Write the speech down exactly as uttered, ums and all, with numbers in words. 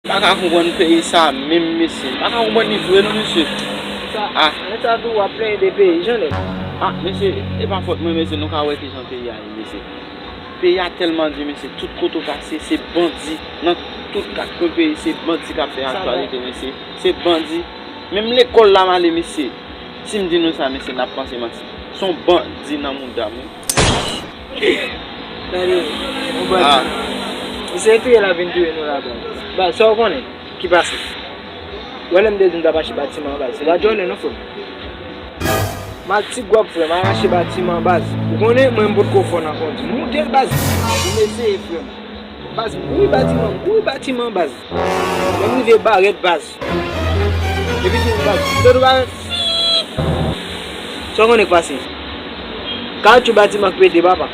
Pa ka konprann peyi sa menm, mesye. Pa ka konprann li vre non, mesye. Sa, ah. Sa tou w ap plenyen de peyi, jan nèg. Ah, mesye, e pa fòt mwen, mesye, nou ka wè kijan peyi a ye, mesye. Peyi a tèlman di, mesye, tout kote w pase, se bandi. Nan tout kat kwen peyi, se bandi k ap fè aktyalite, mesye. Se bandi. Menm lekòl la m ale, mesye. Si m di nou sa, mesye, n ap panse manti. Se yon bandi nan mouda m, wi. Tande, yon bandi. Misye touye l ap vin touye nou la, baz. Baz, sa w konnen ki pase? Ou wè lè m te di m t ap achte batiman an, baz, se pa djòlè non, frè m. M al ti gwòb, frè m, al achte batiman, baz. Ou konnen mwen m potko fò nan kondi. M moute l, baz. M eseye, frè m. Baz, m kouri batiman, m kouri batiman, baz. Lè m rive barèt, baz. Epi tou, baz, m tande barèt. Sa w konnen k pase? Kawotchou batiman k pete, papa.